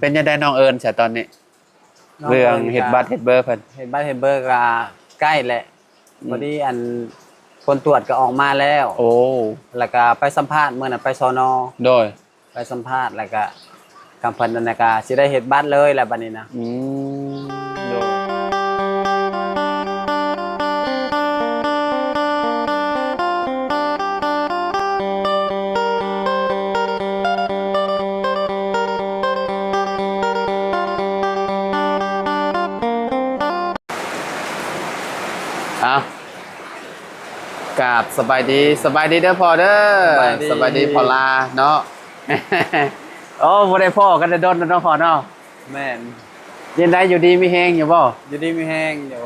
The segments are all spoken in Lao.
ເປັນຈັ່ງໃດນ້ອງເອີນຊະຕອນນີ້? ນ້ອງເອີນ ເລື່ອງເຮັດບັດເຮັດເບີເພິ່ນ ເຮັດບັດເຮັດເບີກໍໃກ້ແຫຼະ ອືມ ພໍດີອັນຜົນກວດກໍອອກມາແລ້ວ ໂອ້ ແລ້ວກໍໄປສຳພາດ ມື້ນັ້ນໄປ ສນ ໂດຍ ໄປສຳພາດ ແລ້ວກໍ ຄຳເພິ່ນນັ້ນນະກະຊິໄດ້ເຮັດບັດເລີຍແຫຼະບັດນີ້ນະ ອືມ ໂດຍ ອ້າວ ກາບສະບາຍດີ ສະບາຍດີເດີພໍ່ເດີ ສະບາຍດີ ສະບາຍດີພໍ່ລາເນາະ ໂອ້ ບໍ່ໄດ້ພໍ້ກັນແຕ່ດົນແລ້ວເນາະພໍ່ເນາະ ແມ່ນ ຈັ່ງໃດຢູ່ດີມີແຮງຢູ່ບໍ່? ຢູ່ດີມີແຮງຢູ່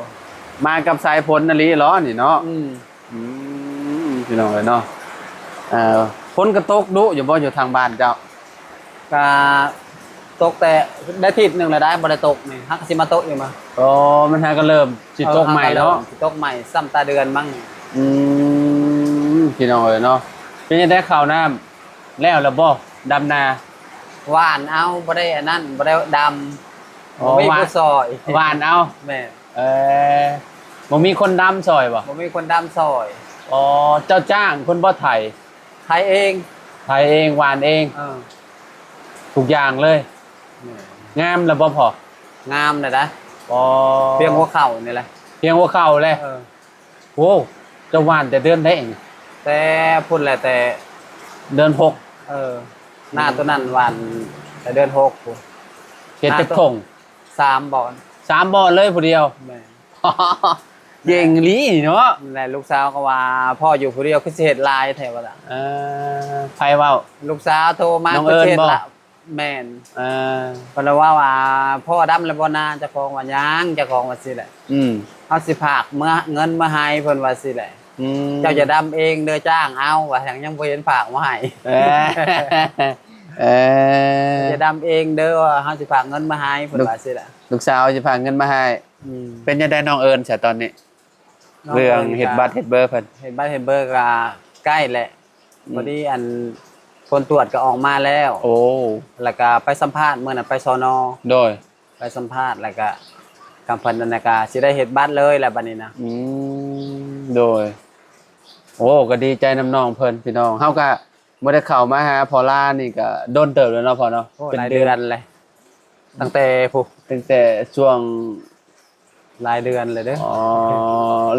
ມາກັບສາຍຝົນອີ່ຫຼີເນາະນີ້ເນາະ ອືມ ອືມ ພີ່ນ້ອງເອີຍເນາະ ເອີ ຝົນກະຕົກດຸຢູ່ບໍ່ຢູ່ທາງບ້ານເຈົ້າ? ກະຕົກແຕ່ໄດ້ທິດໜຶ່ງແລ້ວໄດ໋ ບໍ່ໄດ້ຕົກນີ້ ຫາກະຊິມາຕົກອີກມາ ອໍ ມັນຫາກະເລີ່ມຊິຕົກໃໝ່ເນາະ ເອີ ຫາກະເລີ່ມຊິຕົກໃໝ່ ຊ້ຳຕາເດືອນມັ້ງ ອືມ ພີ່ນ້ອງເອີຍເນາະ ເປັນຈັ່ງໃດເຂົ້ານ້ຳ ແລ້ວລະບໍ່ ດຳນາ? ຫວ່ານເອົາ ບໍ່ໄດ້ອັນນັ້ນ ບໍ່ໄດ້ດຳ ອໍ ບໍ່ມີຜູ້ຊ່ອຍ ຫວ່ານເອົາ ແມ່ນ ເອີ ບໍ່ມີຄົນດຳຊ່ອຍບໍ່? ບໍ່ມີຄົນດຳຊ່ອຍ ອໍ ເຈົ້າຈ້າງເພິ່ນບໍ່ໄຖ? ໄຖເອງ ໄຖເອງ ຫວ່ານເອງ ເອີ ທຸກຢ່າງເລີຍ ແມ່ນ ງາມລະບໍ່ພໍ່? ງາມແລ້ວໄດ໋ ອໍ ພຽງຫົວເຂົ່ານີ້ແຫຼະ ພຽງຫົວເຂົ່າແຫຼະ ເອີ ໂອ້ ເຈົ້າຫວ່ານແຕ່ເດືອນໃດ? ແຕ່ພຸ້ນແຫຼະ ແຕ່ເດືອນຫົກ ເອີ ນາໂຕນັ້ນຫວ່ານແຕ່ເດືອນຫົກພຸ້ນ ເຮັດຈັກຖົງ? ສາມບ່ອນ ສາມບ່ອນເລີຍຜູ້ດຽວ ແມ່ນ ເກັ່ງອີ່ຫຼີເນາະ ແລະລູກສາວກໍວ່າ ພໍ່ຢູ່ຜູ້ດຽວຄືຊິເຮັດຫຼາຍແທ້ວ່າຊັ້ນ ເອີ ໃຜເວົ້າ? ລູກສາວໂທມາ ນ້ອງເອີນບໍ່? ແມ່ນ ເອີ ເພິ່ນລະເວົ້າວ່າ ພໍ່ດຳແລ້ວບໍ່ນາ? ເຈົ້າຂອງວ່າ ຍັງ ເຈົ້າຂອງວ່າຊີ້ແຫຼະ ອືມ ເຮົາຊິຝາກເມືອ ເງິນມາໃຫ້ ເພິ່ນວ່າຊີ້ແຫຼະ ອືມ ເຈົ້າຢ່າດຳເອງເດີ ຈ້າງເອົາ ວ່າຍັງ ຍັງບໍ່ເຫັນຝາກມາໃຫ້ ເອີ ເອີ ຢ່າດຳເອງເດີ ວ່າເຮົາຊິຝາກເງິນມາໃຫ້ ເພິ່ນວ່າຊີ້ແຫຼະ ລູກສາວຊິຝາກເງິນມາໃຫ້ ອືມ ເປັນຈັ່ງໃດນ້ອງເອີນຊະຕອນນີ້? ນ້ອງເອີນ ເລື່ອງເຮັດບັດເຮັດເບີເພິ່ນ ເຮັດບັດເຮັດເບີກໍໃກ້ແຫຼະ ອືມ ພໍດີອັນຜົນກວດກໍອອກມາແລ້ວ ໂອ້ ແລ້ວກໍໄປສຳພາດ ມື້ນັ້ນໄປ ສນ ໂດຍ ໄປສຳພາດ ແລ້ວກະ ຄຳເພິ່ນນັ້ນນະກະຊິໄດ້ເຮັດບັດເລີຍແຫຼະບັດນີ້ນະ ອືມ ໂດຍ ໂອ້ ກໍດີໃຈນຳນ້ອງເພິ່ນ ພີ່ນ້ອງ ເຮົາກະບໍ່ໄດ້ເຂົ້າມາຫາພໍ່ລານີ້ກະດົນເຕີບແລ້ວເນາະພໍ່ເນາະ ໂອ້ ເປັນເດືອນ ຫຼາຍເດືອນແລ້ວ ຕັ້ງແຕ່ພຸ້ນ ຕັ້ງແຕ່ຊ່ວງ ຫຼາຍເດືອນແລ້ວເດີ ອໍ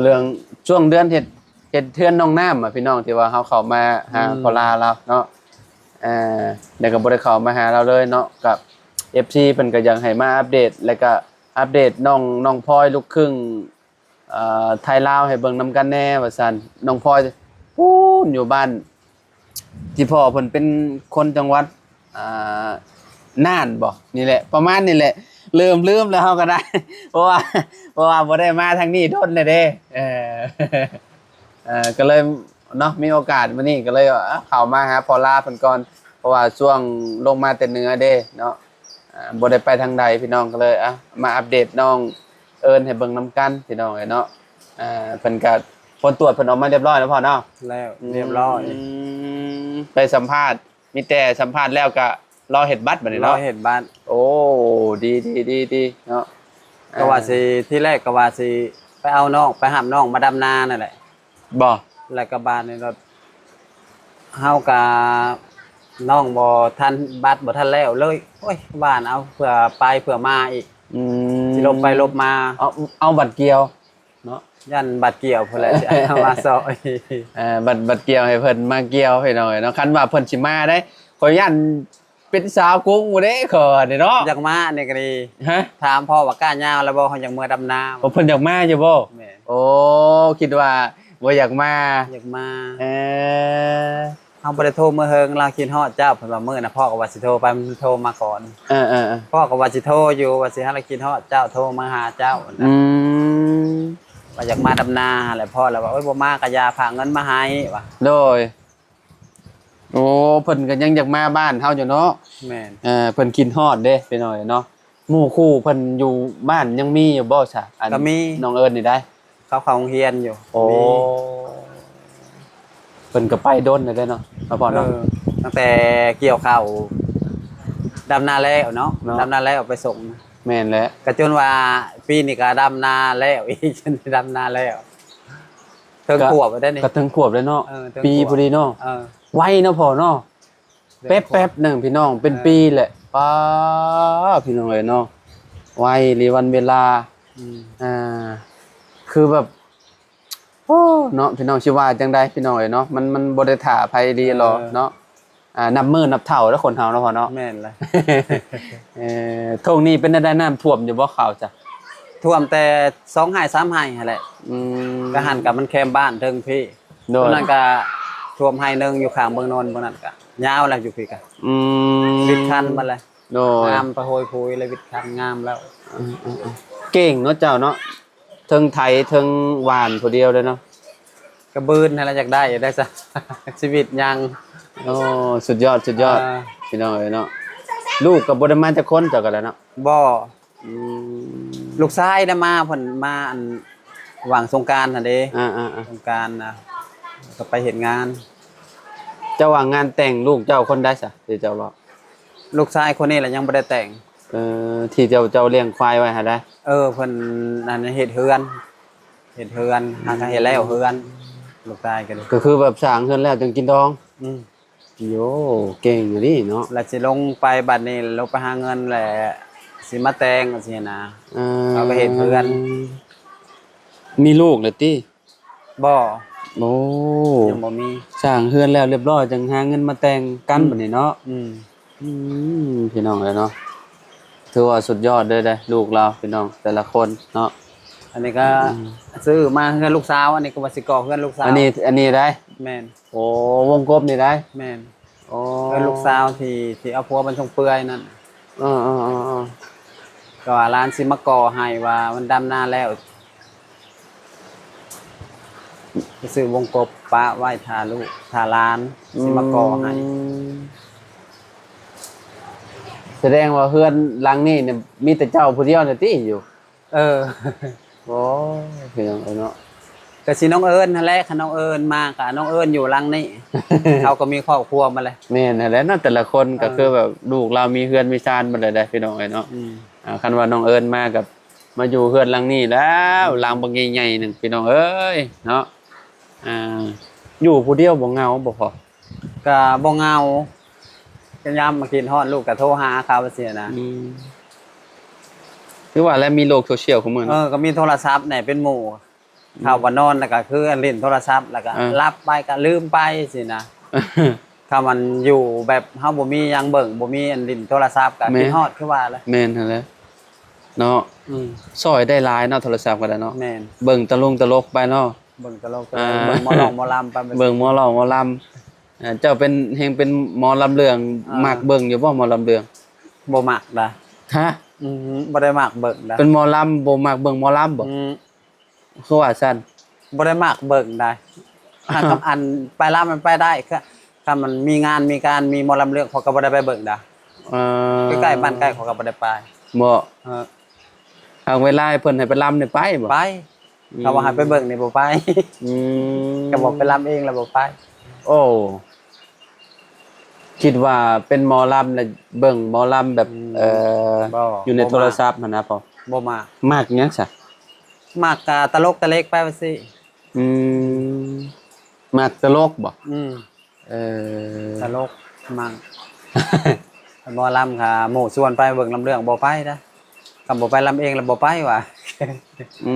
ເລື່ອງຊ່ວງເດືອນເຮັດ ເຮັດເຮືອນນ້ອງນ້ຳ ພີ່ນ້ອງ ທີ່ວ່າເຮົາເຂົ້າມາຫາ ອືມ ພໍ່ລາລາວເນາະ ເອີ ແລ້ວກໍບໍ່ໄດ້ເຂົ້າມາຫາລາວເລີຍເນາະ ກັບເອັຟຊີເພິ່ນກໍຢາກໃຫ້ມາອັບເດດ ແລ້ວກໍອັບເດດນ້ອງ ນ້ອງພອຍລູກຄຶ່ງ ເອີ ໄທລາວໃຫ້ເບິ່ງນຳກັນແດ່ວ່າຊັ້ນ ນ້ອງພອຍພຸ້ນຢູ່ບ້ານ ທີ່ພໍ່ເພິ່ນເປັນຄົນຈັງຫວັດ ອ່າ ນ່ານບໍ ນີ້ແຫຼະ ປະມານນີ້ແຫຼະ ເລີ່ມລືມແລ້ວເຮົາກໍໄດ້ ເພາະວ່າ ເພາະວ່າບໍ່ໄດ້ມາທາງນີ້ດົນແລ້ວເດ້ ເອີ ເອີ ກໍເລີຍເນາະ ມີໂອກາດມື້ນີ້ກໍເລີຍ ເອີ ເຂົ້າມາຫາພໍ່ລາເພິ່ນກ່ອນ ເພາະວ່າຊ່ວງລົງມາແຕ່ເໜືອເດ້ເນາະ ອ່າ ບໍ່ໄດ້ໄປທາງໃດພີ່ນ້ອງ ກໍເລີຍ ອ່າ ມາອັບເດດນ້ອງເອີນໃຫ້ເບິ່ງນຳກັນພີ່ນ້ອງເອີຍເນາະ ອ່າ ເພິ່ນກໍຜົນກວດເພິ່ນອອກມາຮຽບຮ້ອຍແລ້ວພໍ່ເນາະ ແລ້ວ ອືມ ຮຽບຮ້ອຍ ໄປສຳພາດ ມີແຕ່ສຳພາດແລ້ວກໍລໍເຮັດບັດບັດນີ້ເນາະ ລໍເຮັດບັດ ໂອ້ ດີໆໆໆເນາະ ກໍວ່າ ອ່າ ຊິ ທີແລກກໍວ່າຊິໄປເອົານ້ອງ ໄປຮັບນ້ອງມາດຳນານັ້ນແຫຼະ ບໍ່ ແລ້ວກໍບາດນີ້ກໍ ເຮົາກໍ ນ້ອງບໍ່ທັນ ບັດບໍ່ທັນແລ້ວເລີຍ ໂອ້ຍ ຫວ່ານເອົາເພື່ອໄປເພື່ອມາອີກ ອືມ ຊິຫຼົບໄປຫຼົບມາ ເອົາ ເອົາບັດກ່ຽວເນາະ ຢ້ານບັດກ່ຽວພຸ້ນແຫຼະ ຊິເອົາມາຊ່ອຍ ເອີ ບັດ ບັດກ່ຽວໃຫ້ເພິ່ນມາກ່ຽວ ພີ່ນ້ອງເອີຍເນາະ ຄັນວ່າເພິ່ນຊິມາໄດ໋ ຂ້ອຍຢ້ານ ເປັນຊາວກຸງບໍ່ເດ້ຂ້ອຍນີ້ເນາະ ຢາກມານີ້ກໍດີ ຮະ ຖາມພໍ່ວ່າກ້າຍາວແລ້ວບໍ່ ເຮົາຢາກເມືອດຳນາ ໂອ້ ເພິ່ນຢາກມາຢູ່ບໍ່? ແມ່ນ ໂອ້ ຄິດວ່າບໍ່ຢາກມາ ຢາກມາ ເອີ ເຮົາບໍ່ໄດ້ໂທເມືອເຫິງ ລາວຄິດຮອດເຈົ້າ ເພິ່ນວ່າ ມື້ນະພໍ່ກໍວ່າຊິໂທໄປ ມັນໂທມາກ່ອນ ເອີໆໆ ພໍ່ກໍວ່າຊິໂທຢູ່ ວ່າຊິໃຫ້ລາວຄິດຮອດເຈົ້າ ໂທມາຫາເຈົ້າ ອືມ ວ່າຢາກມາດຳນາ ແລ້ວພໍ່ລະວ່າ ໂອ້ຍ ບໍ່ມາກໍຢ່າ ຝາກເງິນມາໃຫ້ວ່າ ໂດຍ ໂອ້ ເພິ່ນກໍຍັງຢາກມາບ້ານເຮົາຢູ່ເນາະ ແມ່ນ ເອີ ເພິ່ນຄິດຮອດເດ້ພີ່ນ້ອງເນາະ ໝູ່ຄູ່ເພິ່ນຢູ່ບ້ານຍັງມີຢູ່ບໍ່ຊະ ອັນ ກໍມີ ນ້ອງເອີນນີ້ໄດ໋ ເຂົາເຂົ້າໂຮງຮຽນຢູ່ ໂອ້ ມີ ເພິ່ນກໍໄປດົນແລ້ວເດ້ເນາະ ພໍ່ເນາະ ເອີ ຕັ້ງແຕ່ກ່ຽວເຂົ້າ ດຳນາແລ້ວເນາະ ເນາະ ດຳນາແລ້ວໄປສົ່ງ ແມ່ນແຫຼະ ກໍຈົນວ່າປີນີ້ກໍດຳນາແລ້ວອີກ ດຳນາແລ້ວ ເຖິງ ກໍ ຂວບແລ້ວເດ້ນີ້ ກໍເຖິງຂວບແລ້ວເນາະ ເອີ ເຖິງຂວບ ປີພໍດີເນາະ ເອີ ໄວເນາະພໍ່ເນາະ ເດືອນ ແປັບໆໜຶ່ງພີ່ນ້ອງ ເປັນ ເອີ ປີແຫຼະ ປ້າ ພີ່ນ້ອງເອີຍເນາະ ໄວອີ່ຫຼີວັນເວລາ ອືມ ອ່າ ຄືແບບ ໂອ້ ເນາະ ພີ່ນ້ອງ ຊິວ່າຈັ່ງໃດພີ່ນ້ອງເອີຍເນາະ ມັນ ມັນບໍ່ໄດ້ຖ້າໃຜດີຫຼໍ ເອີ ເນາະ ອ່າ ນັບມື້ນັບເຖົ້າແລ້ວຄົນເຮົາເນາະພໍ່ເນາະ ແມ່ນລະ ເອີ ທົ່ງນີ້ເປັນແນວໃດ ນ້ຳຖ້ວມຢູ່ບໍ່ ເຂົ້າຈ້ະ? ຖ້ວມແຕ່ສອງໄຮ່ສາມໄຮ່ຫັ້ນແຫຼະ ອືມ ກະຫັ້ນກະມັນແຄມບ້ານເທິງພີ້ ໂດຍ ຕົວນັ້ນກະຖ້ວມໄຮ່ໜຶ່ງຢູ່ຂ້າງເມືອງນອນ ເບື້ອງນັ້ນກະຍາວແລ້ວ ຢູ່ພີ້ກະ ອືມ ວິດຄັນໝົດແລ້ວ ໂດຍ ງາມ ໄປໂຮຍຜຸຍແລ້ວ ວິດຄັນງາມແລ້ວ ເອີໆໆ ເກັ່ງເນາະເຈົ້າເນາະ ເທິງໄຖເທິງຫວ່ານຜູ້ດຽວເລີຍເນາະ ກະບືນຫັ້ນລະ ຢາກໄດ້ ຢາກໄດ້ຊະ ຊີວິດຍັງ ໂອ້ ສຸດຍອດ ສຸດຍອດ ອ່າ ພີ່ນ້ອງເອີຍເນາະ ລູກກໍບໍ່ໄດ້ມາຈັກຄົນ ເຈົ້າກໍໄດ້ເນາະ ບໍ່ ອືມ ລູກຊາຍນະມາ ເພິ່ນມາອັນຫວ່າງສົງການຫັ້ນເດ້ ອ່າໆໆ ສົງການນະ ກໍໄປເຮັດງານ ເຈົ້າວ່າງານແຕ່ງລູກເຈົ້າຄົນໃດຊະ ທີ່ເຈົ້າເວົ້າ? ລູກຊາຍຄົນນີ້ລະຍັງບໍ່ໄດ້ແຕ່ງ ເອີ ທີ່ເຈົ້າ ເຈົ້າລ້ຽງຄວາຍໄວ້ຫັ້ນນະ ເອີ ເພິ່ນອັນເຮັດເຮືອນ ເຮັດເຮືອນ ຫາກະເຮັດແລ້ວເຮືອນ ລູກຊາຍກໍດີ ກໍຄືແບບສ້າງເຮືອນແລ້ວຈຶ່ງກິນດອງ ອືມ ໂອ້ ເກັ່ງອີ່ຫຼີເນາະ ລະຊິລົງໄປບັດນີ້ ລົງໄປຫາເງິນແຫຼະ ຊິມາແຕ່ງຈັ່ງຊີ້ນະ ເອີ ເຮົາກໍເຮັດເຮືອນ ມີລູກແລ້ວຕິ? ບໍ່ ໂອ້ ຍັງບໍ່ມີ ສ້າງເຮືອນແລ້ວລຽບຮ້ອຍ ຈັ່ງຫາເງິນມາແຕ່ງກັນ ອືມ ບັດນີ້ເນາະ ອືມ ອືມ ພີ່ນ້ອງເອີຍເນາະ ຖືວ່າສຸດຍອດເລີຍເດ້ ລູກລາວ ພີ່ນ້ອງ ແຕ່ລະຄົນເນາະ ອັນນີ້ກໍ ອືມ ຊື້ມາເຮືອນລູກສາວ ອັນນີ້ກໍວ່າຊິກໍ່ເຮືອນລູກສາວ ອັນນີ້ ອັນນີ້ໄດ໋ ແມ່ນ ໂອ້ ວົງກົບນີ້ໄດ໋ ແມ່ນ ໂອ້ ເຮືອນລູກສາວທີ່ ທີ່ເອົາຜົວບັນຊົງເປືອຍນັ້ນ ເອີໆໆໆ ກໍວ່າຫຼານຊິມາກໍ່ໃຫ້ ວ່າມັນດຳນາແລ້ວ ໄປຊື້ວົງກົບປະໄວ້ຖ້າລູກ ຖ້າຫຼານ ອືມ ຊິມາກໍ່ໃຫ້ ສະແດງວ່າເຮືອນຫຼັງນີ້ນີ້ ມີແຕ່ເຈົ້າຜູ້ດຽວນີ້ຕິຢູ່? ເອີ ໂອ້ຍ ພີ່ນ້ອງເອີຍເນາະ ກະຊິນ້ອງເອີນຫັ້ນແຫຼະ ຄັນນ້ອງເອີນມາກະນ້ອງເອີນຢູ່ຫຼັງນີ້ ເຂົາກໍມີຄອບຄົວໝົດແຫຼະ ແມ່ນຫັ້ນແຫຼະເນາະ ແຕ່ລະຄົນ ເອີ ກໍຄືແບບລູກລາວມີເຮືອນມີຊານໝົດແລ້ວເດ້ ພີ່ນ້ອງເອີຍເນາະ ອືມ ອ່າ ຄັນວ່ານ້ອງເອີນມາກໍມາຢູ່ເຮືອນຫຼັງນີ້ແລ້ວ ອືມ ຫຼັງບັກໃຫຍ່ໆໜຶ່ງ ພີ່ນ້ອງເອີຍເນາະ ອ່າ ຢູ່ຜູ້ດຽວບໍ່ເຫງົາບໍ່ພໍ່? ກະບໍ່ເຫງົາ ຍາມມາຄິດຮອດລູກກະໂທຫາເຂົາຊີ້ນະ ອືມ ຄືວ່າແລ້ວມີໂລກໂຊຊຽວຄຸມື້ ເອີ ກໍມີໂທລະສັບແດ່ເປັນໝູ່ ອືມ ເຂົ້າມານອນແລ້ວກໍຄືຫຼິ້ນໂທລະສັບ ແລ້ວກໍ ເອີ ຫຼັບໄປກໍລືມໄປຊີ້ນະ ຖ້າມັນຢູ່ແບບເຮົາບໍ່ມີຫຍັງເບິ່ງ ບໍ່ມີອັນຫຼິ້ນໂທລະສັບກໍ ແມ່ນ ຄິດຮອດຄືວ່າແຫຼະ ແມ່ນຫັ້ນແຫຼະເນາະ ອືມ ຊ່ອຍໄດ້ຫຼາຍເນາະ ໂທລະສັບກໍໄດ້ເນາະ ແມ່ນ ເບິ່ງຕະຫຼົງຕະຫຼົກໄປເນາະ ເບິ່ງຕະຫຼົກ ອ່າ ເບິ່ງໝໍລອງໝໍລຳໄປ ເບິ່ງໝໍລອງໝໍລຳ ເອີ ເຈົ້າເປັນ ແຮ່ງເປັນໝໍລຳເລື່ອງ ອ່າ ມັກເບິ່ງຢູ່ບໍ່ໝໍລຳເລື່ອງ? ບໍ່ມັກດາ ຮະ? ອືມ ບໍ່ໄດ້ມັກເບິ່ງດາ ເປັນໝໍລຳບໍ່ມັກເບິ່ງໝໍລຳບໍ່? ອືມ ຄືວ່າຊັ້ນ ບໍ່ໄດ້ມັກເບິ່ງດາ ຫາກ ອັນໄປລຳມັນໄປໄດ້ ຄັນມັນມີງານມີການ ມີໝໍລຳເລື່ອງ ຂ້ອຍກໍບໍ່ໄດ້ໄປເບິ່ງດາ ເອີ ໃກ້ໆບ້ານໃກ້ຂ້ອຍກໍບໍ່ໄດ້ໄປ ບໍ່? ເອີ ຫາກເວລາໃຫ້ເພິ່ນໃຫ້ໄປລຳນີ້ໄປບໍ່? ໄປ ອືມ ເຂົາວ່າໃຫ້ໄປເບິ່ງນີ້ບໍ່ໄປ ອືມ ກໍບອກໄປລຳເອງແລ້ວບໍ່ໄປ ໂອ້ ຄິດວ່າເປັນໝໍລຳແລ້ວເບິ່ງໝໍລຳແບບ ອືມ ເອີ ບໍ່ ຢູ່ໃນໂທລະສັບຫັ້ນນະພໍ່ ບໍ່ມັກ ມັກຫຍັງຊະ? ມັກກະຕະຫຼົກຕະເລັກໄປວ່າຊີ້ ອືມ ມັກຕະຫຼົກບໍ່? ອືມ ເອີ ຕະຫຼົກ ມັກ ໝໍລຳກະໝູ່ຊວນໄປເບິ່ງລຳເລື່ອງ ບໍ່ໄປເດ້ ຄັນບໍ່ໄປລຳເອງແລ້ວບໍ່ໄປວ່າ ອື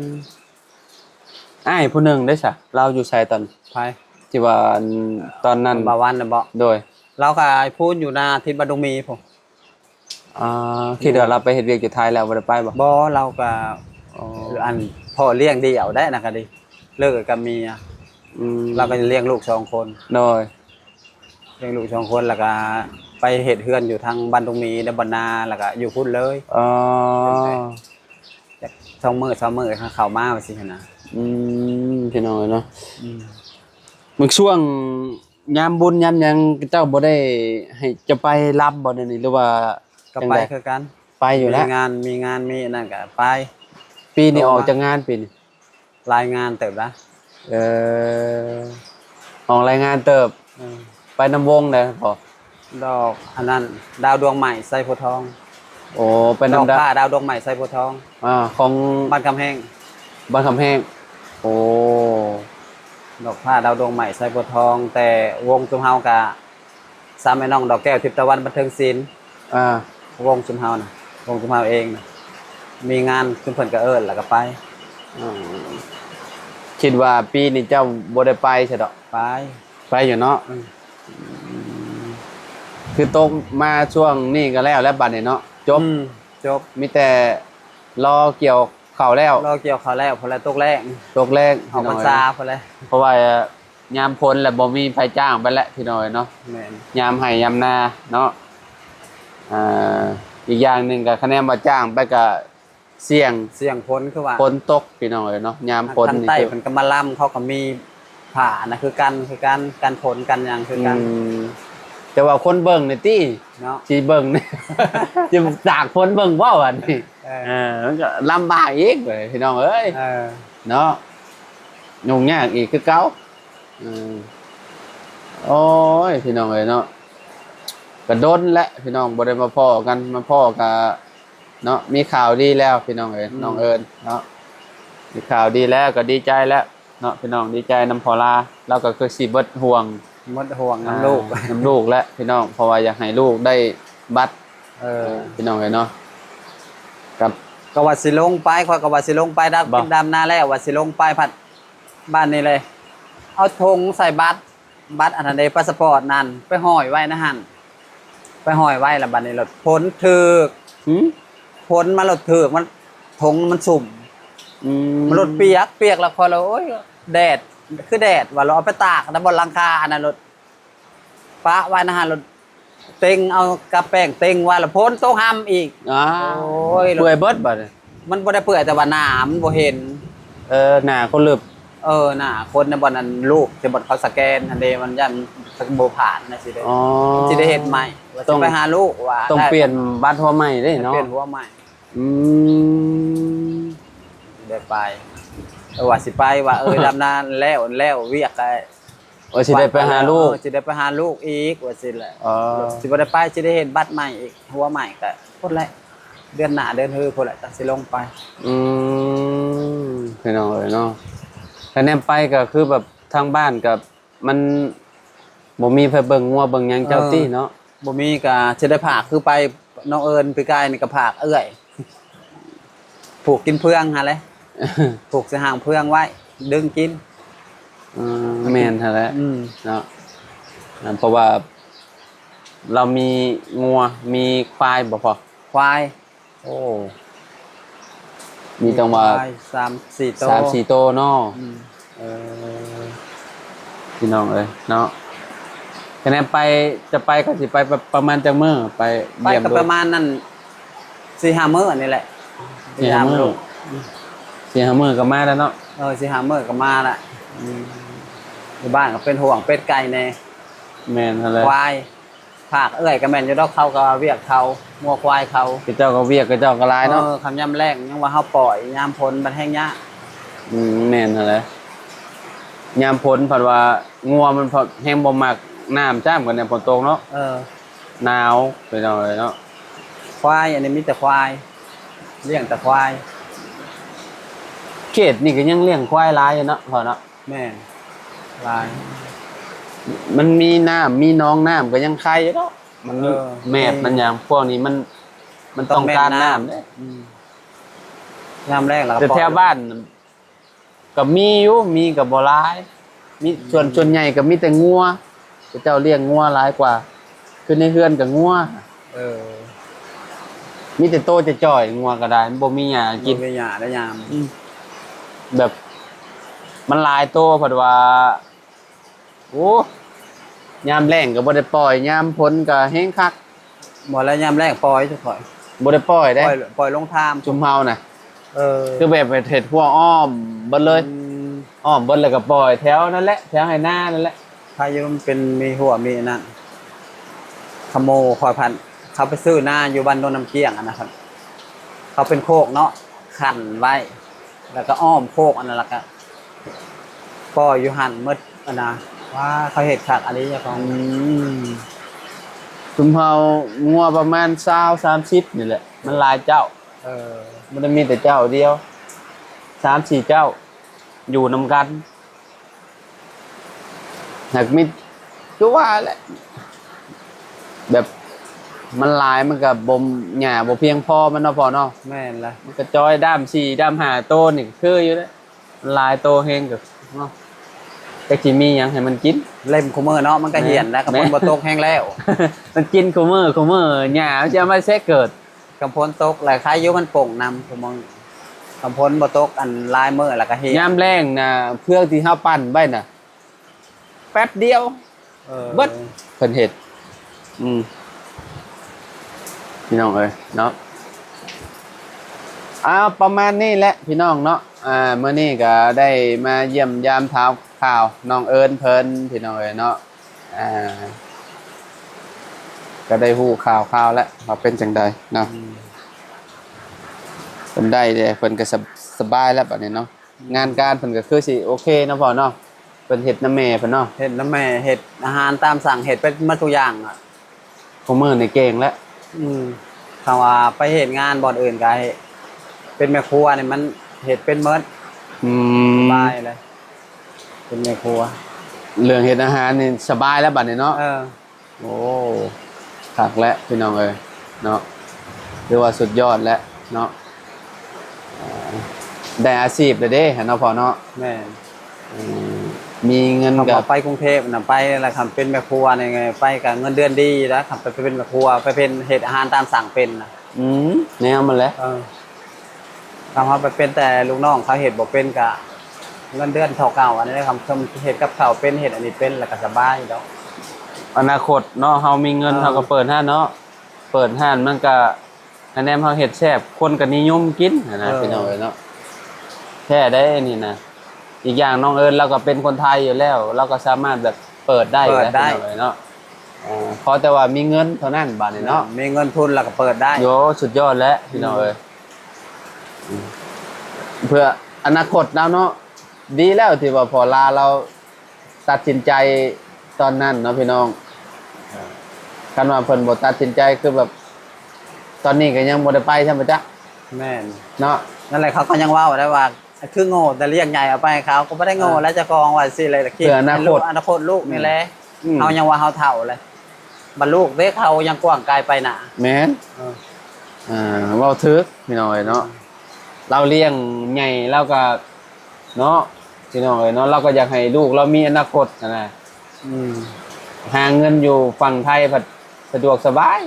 ມ ອ້າຍຜູ້ໜຶ່ງເດ້ຊະ ລາວຢູ່ໃສຕອນ? ໃຜ? ທີ່ວ່າ ອັນ ຕອນນັ້ນ ບ່າວວັນນະບໍ? ໂດຍ ລາວກະໄປພຸ້ນຢູ່ນາທິດບ້ານດົງໝີພຸ້ນ ອ່າ ຄິດວ່າລາວໄປເຮັດວຽກຢູ່ໄທແລ້ວບໍ່ໄດ້ໄປບໍ່? ບໍ່ ລາວກະ ອໍ ອັນ ພໍ່ລ້ຽງດຽວໄດ້ນະກະດີ ເລີກກັບເມຍ ອືມ ລາວກະລ້ຽງລູກສອງຄົນ ໂດຍ ລ້ຽງລູກສອງຄົນ ແລ້ວກະໄປເຮັດເຮືອນຢູ່ທາງບ້ານດົງໝີ ແລະ ບ້ານນາ ແລ້ວກະຢູ່ພຸ້ນເລີຍ ອໍ ຈັກສອງມື້ສາມມື້ເຂົ້າມາວ່າຊີ້ຫັ້ນນະ ອືມ ພີ່ນ້ອງເອີຍເນາະ ອືມ ມື້ຊ່ວງ ຍາມບຸນຍາມຫຍັງເຈົ້າບໍ່ໄດ້ໃຫ້ເຈົ້າໄປລຳບໍ່ດຽວນີ້ ຫຼືວ່າ ກໍໄປຄືກັນ ໄປຢູ່ແລ້ວ ມີງານ ມີງານ ມີອັນນັ້ນກໍໄປ ປີນີ້ອອກຈັກງານປີນີ້? ຫຼາຍງານເຕີບນະ ເອີ ອອກຫຼາຍງານເຕີບ ເອີ ໄປນຳວົງໃດພໍ່? ດອກອັນນັ້ນ ດາວດວງໃໝ່ໄຊໂພທອງ. ໂອ້ ໄປນຳ ດອກ ດາ ຜ້າດາວດວງໃໝ່ໄຊໂພທອງ ອ່າ ຂອງ ບ້ານຄຳແຮງ ບ້ານຄຳແຮງ. ໂອ້ ດອກຜ້າດາວດວງໃໝ່ໄຊໂພທອງ ແຕ່ວົງຊຸມເຮົາກະ ສາມແມ່ນ້ອງດອກແກ້ວ ທິບຕາວັນ ບັນເທີງສິນ. ອ່າ ວົງຊຸມເຮົານະ ວົງຊຸມເຮົາເອງນະ ມີງານຊຸມເພິ່ນກະເອີ້ນ ແລ້ວກະໄປ. ອືມ ຄິດວ່າປີນີ້ເຈົ້າບໍ່ໄດ້ໄປຊະດອກ? ໄປ ໄປຢູ່ເນາະ. ອືມ ອືມ ຄືຕົກມາຊ່ວງນີ້ກະແລ້ວແລ້ວບັດນີ້ເນາະ ຈົບ. ອືມ ຈົບ ມີແຕ່ລໍກ່ຽວເຂົ້າແລ້ວ ລໍກ່ຽວເຂົ້າແລ້ວ ພຸ້ນແຫຼະ ຕົກແລ້ງ ຕົກແລ້ງ ອອກພັນສາ ພຸ້ນແຫຼະ ເພາະວ່າ ຍາມຝົນແລ້ວບໍ່ມີໃຜຈ້າງໄປແຫຼະພີ່ນ້ອງເອີຍເນາະ. ແມ່ນ ຍາມໄຮ່ຍາມນາເນາະ. ອ່າ ອີກຢ່າງໜຶ່ງກະ ຄະແນນວ່າຈ້າງໄປກະສ່ຽງ ສ່ຽງຝົນ ຄືວ່າຝົນຕົກພີ່ນ້ອງເອີຍເນາະ. ຍາມຝົນນີ້ ທາງໃຕ້ເພິ່ນກະມາລຳ ເຂົາກະມີຜ້ານະ ຄືກັນ ຄືກັນ ກັນຝົນກັນຫຍັງຄືກັນ. ອືມ ແຕ່ວ່າຄົນເບິ່ງນີ້ຕິ ເນາະ ຊິເບິ່ງ ຊິຕາກຝົນເບິ່ງບໍ່ບັດນີ້? ເອີ ເອີ ມັນກະລຳບາກອີກເວີຍພີ່ນ້ອງເອີຍ ເອີ ເນາະ ຫຍຸ້ງຍາກອີກຄືເກົ່າ. ເອີ ໂອ້ຍ ພີ່ນ້ອງເອີຍເນາະ ກະດົນແຫຼະພີ່ນ້ອງ ບໍ່ໄດ້ມາພໍ້ກັນ ມາພໍ້ກະເນາະ ມີຂ່າວດີແລ້ວພີ່ນ້ອງເອີຍ. ອືມ ນ້ອງເອີນເນາະ ມີຂ່າວດີແລ້ວ ກະດີໃຈແລ້ວເນາະ ພີ່ນ້ອງ ດີໃຈນຳພໍ່ລາ ລາວກະຄືຊິເບິດຫ່ວງ ເບິດຫ່ວງນຳ ອ່າ ລູກ ນຳລູກແຫຼະພີ່ນ້ອງ ເພາະວ່າຢາກໃຫ້ລູກໄດ້ບັດ. ເອີ ພີ່ນ້ອງເອີຍເນາະ ກະ ກະວ່າຊິລົງໄປ ຂ້ອຍກະວ່າຊິລົງໄປ ດຳ ບໍ່ ກິນດຳນາແລ້ວ ວ່າຊິລົງໄປ ພັດ ບາດນີ້ເລີຍ ເອົາຖົງໃສ່ບັດ ບັດອັນນັ້ນເດ້ ພາສະປອດນັ້ນ ໄປຫ້ອຍໄວ້ໃນຫັ້ນ ໄປຫ້ອຍໄວ້ ແລ້ວບາດນີ້ໂລດຝົນຖືກ. ຫືມ ຝົນມາໂລດຖືກ ມັນ ຖົງມັນຊຸ່ມ. ອືມ ມັນໂລດປຽກ ປຽກແລ້ວຂ້ອຍລະ ໂອ້ຍ ແດດ ຄືແດດວ່າ ລະເອົາໄປຕາກນຳບ່ອນຫຼັງຄາອັນນັ້ນໂລດ ປະໄວ້ນະຫັ້ນ ລະເຕັງເອົາກະແປ້ງເຕັງໄວ້ ລະຝົນຕົກຮຳອີກ. ອ້າວ ໂອ້ຍ ເປື່ອຍເບິດບາດນີ້. ມັນບໍ່ໄດ້ເປື່ອຍ ແຕ່ວ່າໜ້າມັນບໍ່ເຫັນ. ເອີ ໜ້າຄົນລຶບ. ເອີ ໜ້າຄົນໃນບ່ອນນັ້ນ ຮູບທີ່ບ່ອນເຂົາສະແກນຫັ້ນເດ້ ມັນຢ້ານບໍ່ຜ່ານຈັ່ງຊີ້ເດ້. ອໍ ຊິໄດ້ເຮັດໃໝ່ ວ່າຊິໄປຫາລູກວ່າ ຕ້ອງປ່ຽນບັດຫົວໃໝ່ເດ້ເນາະ ປ່ຽນຫົວໃໝ່. ອືມ ໄດ້ໄປ ເອີ ວ່າຊິໄປ ວ່າ ເອີ ດຳນາແລ້ວ ແລ້ວວຽກກະ ໂອ້ ຊິໄດ້ໄປຫາລູກ ເອີ ຊິໄດ້ໄປຫາລູກອີກ ວ່າຊີ້ແຫຼະ. ອໍ ຊິບໍ່ໄດ້ໄປ ຊິໄດ້ເຮັດບັດໃໝ່ອີກ ຫົວໃໝ່ກະພຸ້ນແຫຼະ ເດືອນໜ້າເດືອນຮືພຸ້ນແຫຼະ ຈັ່ງຊິລົງໄປ. ອືມ ພີ່ນ້ອງເອີຍເນາະ ຄະແນນໄປກະຄືແບບທາງບ້ານກະ ມັນບໍ່ມີໃຜເບິ່ງງົວເບິ່ງຫຍັງເຈົ້າຕິເນາະ. ເອີ ບໍ່ມີກະຊິໄດ້ພາກ ຄືໄປນ້ອງເອີນປີກາຍນີ້ກະພາກເອື້ອຍ ຜູກກິນເຟືອງຫັ້ນແຫຼະ ຜູກໃສ່ຫາງເຟືອງໄວ້ ດຶງກິນ. ເອີ ແມ່ນຫັ້ນແຫຼະ ອືມ ເນາະ ເພາະວ່າລາວມີງົວ ມີຄວາຍບໍ່ພໍ່? ຄວາຍ ໂອ້ ມີຕັ້ງວ່າ ມີຄວາຍສາມສີ່ໂຕ ສາມສີ່ໂຕເນາະ. ອືມ ເອີ ພີ່ນ້ອງເອີຍເນາະ ຄະແນນໄປ ຈະໄປກະຊິໄປປະ ປະມານຈັກມື້? ໄປ ໄປ ຢ້ຽມ ກະ ລູກ ປະມານນັ້ນ ສີ່ຫ້າມື້ນີ້ແຫຼະ ໄປຢາມລູກ ສີ່ຫ້າມື້ ສີ່ຫ້າມື້ກະມາແລ້ວເນາະ. ເອີ ສີ່ຫ້າມື້ກະມາລະ ອືມ ຢູ່ບ້ານກະເປັນຫ່ວງເປັດໄກ່ແດ່. ແມ່ນຫັ້ນແຫຼະ ຄວາຍ ພາກເອື້ອຍກະແມ່ນຢູ່ດອກ ເຂົາກະວຽກເຂົາ ງົວຄວາຍເຂົາ ເຂົາເຈົ້າກະວຽກ ເຂົາເຈົ້າກະຫຼາຍເນາະ. ເອີ ຄັນຍາມແລ້ງຍັງວ່າເຮົາປ່ອຍ ຍາມຝົນບັດແຮງຍາກ. ອືມ ແມ່ນຫັ້ນແຫຼະ ຍາມຝົນພັດວ່າງົວມັນພັດແຮງບໍ່ມັກນ້ຳຊ້ຳ ຄັນຍາມຝົນຕົກເນາະ. ເອີ ໜາວ ພີ່ນ້ອງເອີຍເນາະ ຄວາຍ ອັນນີ້ມີແຕ່ຄວາຍ ລ້ຽງແຕ່ຄວາຍ. ເຂດນີ້ກະຍັງລ້ຽງຄວາຍຫຼາຍຢູ່ເນາະ ພໍ່ເນາະ. ແມ່ນ ຫຼາຍ ມັນມີນ້ຳ ມີໜອງນ້ຳກະຍັງໄຄຢູ່ເນາະ ມັນ ເອີ ແມດ ມີ ມັນຫຍັງ ພວກນີ້ມັນ ມັນຕ້ອງການນ້ຳເດ້. ອືມ ຍາມແລ້ງລະ ແຕ່ແຖວບ້ານກະມີຢູ່ ມີກະບໍ່ຫຼາຍ ມີ ອືມ ສ່ວນ ສ່ວນໃຫຍ່ກະມີແຕ່ງົວ ເຂົາເຈົ້າລ້ຽງງົວຫຼາຍກວ່າ ຄືໃນເຮືອນກະງົວ. ເອີ ມີແຕ່ໂຕຈ່ອຍໆ ງົວກະໄດ້ ມັນບໍ່ມີຫຍ້າກິນ ບໍ່ມີຫຍ້າໄດ້ຍາມ ອືມ ແບບ ມັນຫຼາຍໂຕ ເພິ່ນວ່າ ໂອ້ ຍາມແລ້ງກະບໍ່ໄດ້ປ່ອຍ ຍາມຝົນກະແຮງຄັກ. ບໍ່ແລ້ວ ຍາມແລ້ງປ່ອຍ ຈຸຂ້ອຍ ບໍ່ໄດ້ປ່ອຍເດ້ ປ່ອຍ ປ່ອຍລົງທາມ ຊຸມເຮົານະ. ເອີ ຄືແບບເຮັດຮົ້ວອ້ອມເບິດເລີຍ ອືມ ອ້ອມເບິດແລ້ວກະປ່ອຍແຖວນັ້ນແຫຼະ ແຖວໄຮ່ນານັ້ນແຫຼະ. ພາຍຸມັນເປັນ ມີຮົ້ວ ມີອັນນັ້ນ ຂະໂມຍຂ້ອຍພັດ ເຂົາໄປຊື້ນາຢູ່ບ້ານໂນນນ້ຳກ້ຽງຫັ້ນນະ ເຂົາເປັນໂຄກເນາະ ຂັ້ນໄວ້ ແລ້ວກະອ້ອມໂຄກອັນນັ້ນ ແລ້ວກະປ່ອຍຢູ່ຫັ້ນໝົດຫັ້ນນະ. ວ້າ ເຂົາເຮັດຄັກອີ່ຫຼີ ເຈົ້າຂອງ ອືມ ຊຸມເຮົາງົວປະມານຊາວ ສາມສິບນີ້ແຫຼະ ມັນຫຼາຍເຈົ້າ. ເອີ ບໍ່ໄດ້ມີແຕ່ເຈົ້າດຽວ ສາມສີ່ເຈົ້າຢູ່ນຳກັນ. ຫາກມີ ຄືວ່າແຫຼະ ແບບມັນຫຼາຍມັນກໍບໍ່ ຫຍ້າບໍ່ພຽງພໍມັນເນາະພໍ່ເນາະ. ແມ່ນລະ ມັນກໍຈອຍດ້າມສີ່ດ້າມຫ້າໂຕນີ້ກໍຄືຢູ່ເດ້ ມັນຫຼາຍໂຕແຮງກໍເນາະ ຈັກຊິມີຫຍັງໃຫ້ມັນກິນ. ເລັມຄູ່ມື້ເນາະ ມັນກໍ ແມ່ນ ຫ້ຽນແລ້ວ ຄັນ ແມ່ນ ຝົນບໍ່ຕົກແຮງແລ້ວ ມັນກິນຄູ່ມື້ຄູ່ມື້ ຫຍ້າມັນຊິເອົາມາໃສເກີດ. ຄັນຝົນຕົກແລ້ວ ໃຄຢູ່ມັນປົ່ງນຳ ທຸກມື້. ຄັນຝົນບໍ່ຕົກ ອັນ ຫຼາຍມື້ແລ້ວກໍເຮຍ. ຍາມແລ້ງນະ ເຟືອກທີ່ເຮົາປັ່ນໄວ້ນະ ແປັບດຽວ ເອີ ເບິດ ເພິ່ນເຮັດ. ອືມ ພີ່ນ້ອງເອີຍເນາະ ເອົາ ປະມານນີ້ແຫຼະ ພີ່ນ້ອງເນາະ. ອ່າ ມື້ນີ້ກໍໄດ້ມາຢ້ຽມຢາມຖາມຂ່າວນ້ອງເອິນເພິ່ນ ພີ່ນ້ອງເອີຍເນາະ. ອ່າ ກໍໄດ້ຮູ້ຂ່າວໆແລ້ວວ່າເປັນຈັ່ງໃດເນາະ. ອືມ ເພິ່ນໄດ້ແລ້ວ ເພິ່ນກໍສະ ສະບາຍແລ້ວບັດນີ້ເນາະ. ອືມ ງານການເພິ່ນກໍຄືຊິໂອເຄເນາະພໍ່ເນາະ ເພິ່ນເຮັດນຳແມ່ເພິ່ນເນາະ. ເຮັດນຳແມ່ ເຮັດອາຫານຕາມສັ່ງ ເຮັດໄປໝົດທຸກຢ່າງອະ. ຄູ່ມື້ນີ້ເກັ່ງແລ້ວ. ອືມ ຖ້າວ່າໄປເຮັດງານບ່ອນອື່ນກໍໃຫ້ເປັນແມ່ຄົວນີ້ ມັນເຮັດເປັນໝົດ. ອືມ ສະບາຍເລີຍ ເປັນແມ່ຄົວ. ເລື່ອງເຮັດອາຫານນີ້ສະບາຍແລ້ວບັດນີ້ເນາະ. ເອີ ໂອ້ ຄັກແລ້ວພີ່ນ້ອງເອີຍເນາະ ຖືວ່າສຸດຍອດແລ້ວເນາະ. ເອີ ໄດ້ອາຊີບແລ້ວເດ້ເນາະພໍ່ເນາະ. ແມ່ນ ເອີ ມີເງິນ ຄັນ ກໍ ວ່າໄປກຸງເທບນະ ໄປແລ້ວຄັນເປັນແມ່ຄົວນີ້ ໄປກໍເງິນເດືອນດີນະ ຄັນໄປເປັນແມ່ຄົວ ໄປເປັນເຮັດອາຫານຕາມສັ່ງເປັນນະ. ອືມ ແນວມັນແຫຼະ. ເອີ ຄັນເຮົາໄປເປັນແຕ່ລູກນ້ອງ ເຂົາເຮັດບໍ່ເປັນກະເງິນເດືອນເທົ່າເກົ່າ. ອັນນີ້ຄັນເຮັດກັບເຂົ້າເປັນ ເຮັດອັນນີ້ເປັນ ແລ້ວກະສະບາຍຢູ່ດອກ. ອະນາຄົດເນາະ ເຮົາມີເງິນ ເອີ ເຮົາກໍເປີດຮ້ານເນາະ ເປີດຮ້ານມັນກະ ຄະແນນເຮົາເຮັດແຊບ ຄົນກໍນິຍົມກິນຫັ້ນນະ ເອີ ພີ່ນ້ອງເອີຍເນາະ. ແທ້ເດ້ອັນນີ້ນະ ອີກຢ່າງນ້ອງເອິນລາວກໍເປັນຄົນໄທຢູ່ແລ້ວ ລາວກໍສາມາດແບບເປີດໄດ້ ເປີດໄດ້ ພີ່ນ້ອງເອີຍເນາະ. ເອີ ຂໍແຕ່ວ່າມີເງິນເທົ່ານັ້ນບາດນີ້ເນາະ. ແມ່ນ ມີເງິນທຶນແລ້ວກໍເປີດໄດ້. ໂອ້ ສຸດຍອດແລ້ວ ອືມ ພີ່ນ້ອງເອີຍ. ເພື່ອອະນາຄົດລາວເນາະ ດີແລ້ວທີ່ວ່າພໍ່ຫຼ້າລາວຕັດສິນໃຈຕອນນັ້ນເນາະພີ່ນ້ອງ. ເອີ ຄັນວ່າເພິ່ນບໍ່ຕັດສິນໃຈ ຄືແບບຕອນນີ້ກໍຍັງບໍ່ໄດ້ໄປຊ້ຳປະຈັກ. ແມ່ນ ເນາະ ນັ້ນແຫຼະ ເຂົາກໍຍັງເວົ້າໄດ້ວ່າ ຄືໂງ່ ແຕ່ລ້ຽງໃຫຍ່ເອົາໄປໃຫ້ເຂົາ ກໍບໍ່ໄດ້ໂງ່ ເອີ ແລ້ວເຈົ້າຂອງວ່າຊິແຫຼະ ຄິດ ເພື່ອອະນາຄົດ ໃຫ້ລູກ ອະນາຄົດລູກນີ້ແຫຼະ. ອືມ ເຮົາຍັງວ່າເຮົາເຖົ້າແລ້ວ ບັດລູກເດ້ ເຂົາຍັງກວ້າງໄກໄປໜ້າ. ແມ່ນ ເອີ ອ່າ ເວົ້າຖືກພີ່ນ້ອງເອີຍເນາະ. ອືມ ລາວລ້ຽງໃຫຍ່ ລາວກໍ ເນາະ ພີ່ນ້ອງເອີຍເນາະ ລາວກໍຢາກໃຫ້ລູກລາວມີອະນາຄົດຫັ້ນນະ. ອືມ ຫາເງິນຢູ່ຝັ່ງໄທພັດສະດວກສະບາຍ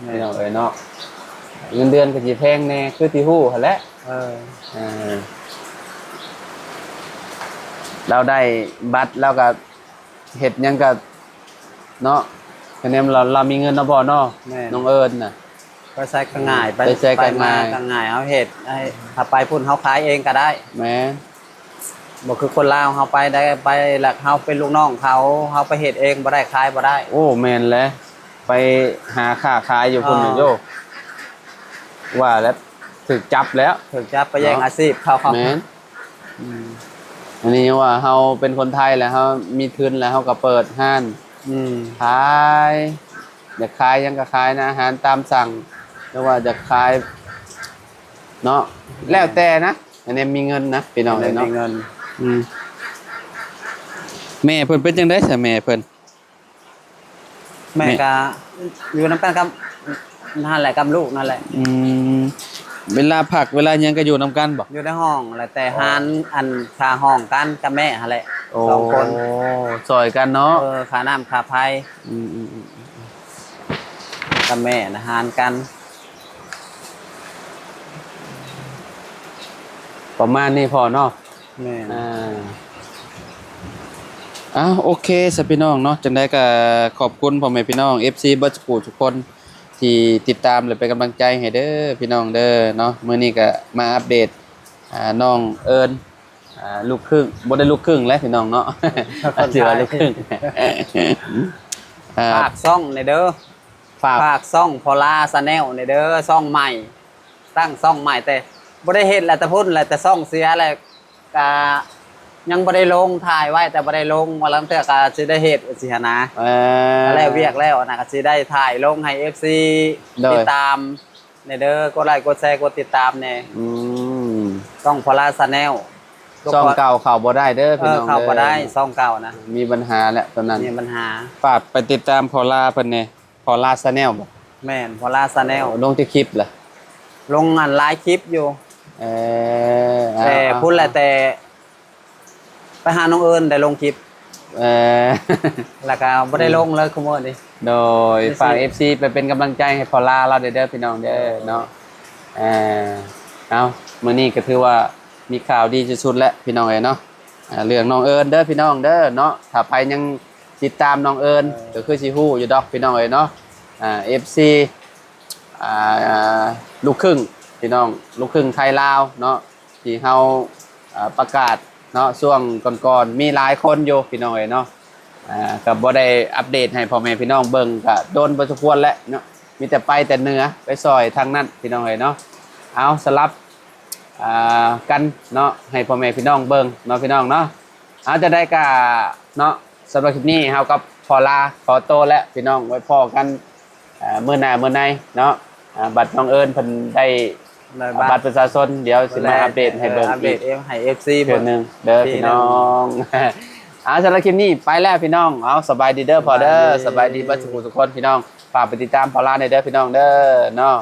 ແມ່ນ ພີ່ນ້ອງເອີຍເນາະ ເງິນເດືອນກໍຊິແພງແດ່ ຄືທີ່ຮູ້ຫັ້ນແຫຼະ. ເອີ ອ່າ ລາວໄດ້ບັດ ລາວກໍເຮັດຫຍັງກໍ ເນາະ ຄະແນນລາວ ລາວມີເງິນເນາະພໍ່ເນາະ. ແມ່ນ ນ້ອງເອິນນະ ໄປໃສກໍງ່າຍ ໄປ ໄປໃສກໍງ່າຍ ໄປມາກໍງ່າຍ ເຮົາເຮັດໃຫ້ ຖ້າໄປພຸ້ນເຮົາຂາຍເອງກໍໄດ້. ແມ່ນ ບໍ່ຄືຄົນລາວ ເຮົາໄປໄດ້ ໄປແລ້ວເຮົາເປັນລູກນ້ອງເຂົາ ເຮົາໄປເຮັດເອງບໍ່ໄດ້ ຂາຍບໍ່ໄດ້. ໂອ້ ແມ່ນແຫຼະ ໄປຫາຄ້າຂາຍຢູ່ພຸ້ນ ເອີ ໂຢ ວ່າແລ້ວຖືກຈັບແລ້ວ ຖືກຈັບໄປແຍ່ງ ເນາະ ອາຊີບເຂົາ. ແມ່ນ ອືມ ອັນນີ້ວ່າເຮົາເປັນຄົນໄທແລ້ວ ເຮົາມີທຶນແລ້ວ ເຮົາກໍເປີດຮ້ານ ອືມ ຂາຍ ຢາກຂາຍຫຍັງກໍຂາຍນະ ອາຫານຕາມສັ່ງ ຫຼືວ່າຢາກຂາຍເນາະ ແມ່ນ ແລ້ວແຕ່ນະ ອັນນີ້ມີເງິນນະ ພີ່ນ້ອງເອີຍເນາະ. ມີເງິນ ອືມ ແມ່ເພິ່ນເປັນຈັ່ງໃດຊະ ແມ່ເພິ່ນ? ແມ່ ແມ່ກໍຢູ່ນຳກັນກັບ ນັ້ນແຫຼະ ກັບລູກນັ້ນແຫຼະ. ອືມ ເວລາພັກເວລາຫຍັງກໍຢູ່ນຳກັນບໍ່? ຢູ່ໃນຫ້ອງແຫຼະ ແຕ່ ອໍ ຮ້ານ ອັນ ຄ່າຫ້ອງກັນກັບແມ່ຫັ້ນແຫຼະ. ໂອ້ ສອງຄົນ ຊ່ອຍກັນເນາະ. ເອີ ຄ່ານ້ຳຄ່າໄຟ. ອືມໆໆໆ ກັບແມ່ນະ ຫານກັນ ປະມານນີ້ພໍເນາະ. ແມ່ນ ອ່າ ເອົາ ໂອເຄຊະພີ່ນ້ອງເນາະ ຈັ່ງໃດກໍຂອບຄຸນພໍ່ແມ່ພີ່ນ້ອງ ເອັຟຊີ ເບິດສູ່ຜູ້ທຸກຄົນທີ່ຕິດຕາມ ແລະ ເປັນກຳລັງໃຈໃຫ້ເດີພີ່ນ້ອງເດີເນາະ. ມື້ນີ້ກໍມາອັບເດດ ອ່າ ນ້ອງເອິນ ອ່າ ລູກຄຶ່ງ ບໍ່ໄດ້ລູກຄຶ່ງແຫຼະພີ່ນ້ອງເນາະ ຖືວ່າລູກຄຶ່ງ. ອ່າ ຝາກຊ່ອງແດ່ເດີ ຝາກ ຝາກຊ່ອງພໍ່ລາ Channel ແດ່ເດີ ຊ່ອງໃໝ່ ຕັ້ງຊ່ອງໃໝ່ ແຕ່ບໍ່ໄດ້ເຮັດແຫຼະ ແຕ່ພຸ້ນແຫຼະ ແຕ່ຊ່ອງເສຍແຫຼະ ກະ ຍັງບໍ່ໄດ້ລົງ ຖ່າຍໄວ້ແຕ່ບໍ່ໄດ້ລົງ ວ່າລາງເທື່ອກໍຊິໄດ້ເຮັດ ຈັ່ງຊີ້ຫັ້ນນະ. ເອີ ກໍແລ້ວວຽກແລ້ວນະ ກໍຊິໄດ້ຖ່າຍລົງໃຫ້ເອັຟຊີ ໂດຍ ຕິດຕາມແດ່ເດີ ກົດໄລກົດແຊ ກົດຕິດຕາມແດ່. ອືມ ຊ່ອງພໍລາ Channel ຊ່ອງເກົ່າເຂົ້າບໍ່ໄດ້ເດີພີ່ນ້ອງ ເອີ ເຂົ້າບໍ່ໄດ້ ເດີ ຊ່ອງເກົ່ານະ ມີບັນຫາແຫຼະຕອນນັ້ນ ມີບັນຫາ. ຝາກໄປຕິດຕາມພໍລາເພິ່ນແດ່ ພໍລາ Channel ບໍ່? ແມ່ນ ພໍລາ Channel. ໂອ້ ລົງຈັກຄລິບລະ? ລົງອັນຫຼາຍຄລິບຢູ່. ເອີ ແຕ່ ເອົາ ພຸ້ນແຫຼະ ເອົາ ແຕ່ ໄປຫານ້ອງເອີນໄດ້ລົງຄລິບ ເອີ ແລ້ວກໍບໍ່ໄດ້ລົງເລີຍ ອືມ ຊຸມື້ນີ້. ໂດຍ ມີ ຝາກ ຊິ ເອັຟຊີ ໄປເປັນກຳລັງໃຈໃຫ້ພໍລາລາວແດ່ເດີພີ່ນ້ອງເດີເນາະ. ເອີ ເອົາ ມື້ນີ້ກໍຖືວ່າມີຂ່າວດີທີ່ສຸດແລ້ວພີ່ນ້ອງເອີຍເນາະ. ເລື່ອງນ້ອງເອີນເດີພີ່ນ້ອງເດີເນາະ ຖ້າໃຜຍັງຕິດຕາມນ້ອງເອີນ ເອີ ກໍຄືຊິຮູ້ຢູ່ດອກພີ່ນ້ອງເອີຍເນາະ. ເອັຟຊີ ອ່າ ລູກຄຶ່ງພີ່ນ້ອງ ລູກຄຶ່ງໄທລາວເນາະ ທີ່ເຮົາ ເອີ ປະກາດເນາະ ຊ່ວງກ່ອນໆ ມີຫຼາຍຄົນຢູ່ພີ່ນ້ອງເອີຍເນາະ. ເອີ ກໍບໍ່ໄດ້ອັບເດດໃຫ້ພໍ່ແມ່ພີ່ນ້ອງເບິ່ງ ກໍດົນພໍສົມຄວນແລ້ວເນາະ ມີແຕ່ໄປແຕ່ເໜືອ ໄປຊ່ອຍທາງນັ້ນພີ່ນ້ອງເອີຍເນາະ. ເອົາ ສຳລັບ ອ່າ ກັນເນາະ ໃຫ້ພໍ່ແມ່ພີ່ນ້ອງເບິ່ງເນາະ ພີ່ນ້ອງເນາະ. ເອົາ ຈັ່ງໃດກໍເນາະ ສຳລັບຄລິບນີ້ເຮົາກັບພໍລາຂໍໂຕແລ້ວພີ່ນ້ອງ ໄວ້ພໍ້ກັນ ເອີ ມື້ໜ້າມື້ໃນເນາະ. ອ່າ ບັດນ້ອງເອີນເພິ່ນໄດ້ ໄດ້ບັດ ບັດປະຊາຊົນ ດຽວຊິມາອັບເດດໃຫ້ເບິ່ງ ເອີ ອັບເດດ ອີກ ໃຫ້ເອັຟຊີ ເທື່ອໜຶ່ງເດີພີ່ນ້ອງ. ເອົາ ສຳລັບຄລິບນີ້ໄປແລ້ວພີ່ນ້ອງ. ເອົາ ສະບາຍດີເດີພໍ່ເດີ ສະບາຍດີ ສະບາຍດີເບິດທຸກຜູ້ທຸກຄົນພີ່ນ້ອງ. ຝາກໄປຕິດຕາມພໍລາແດ່ເດີພີ່ນ້ອງເດີເນາະ.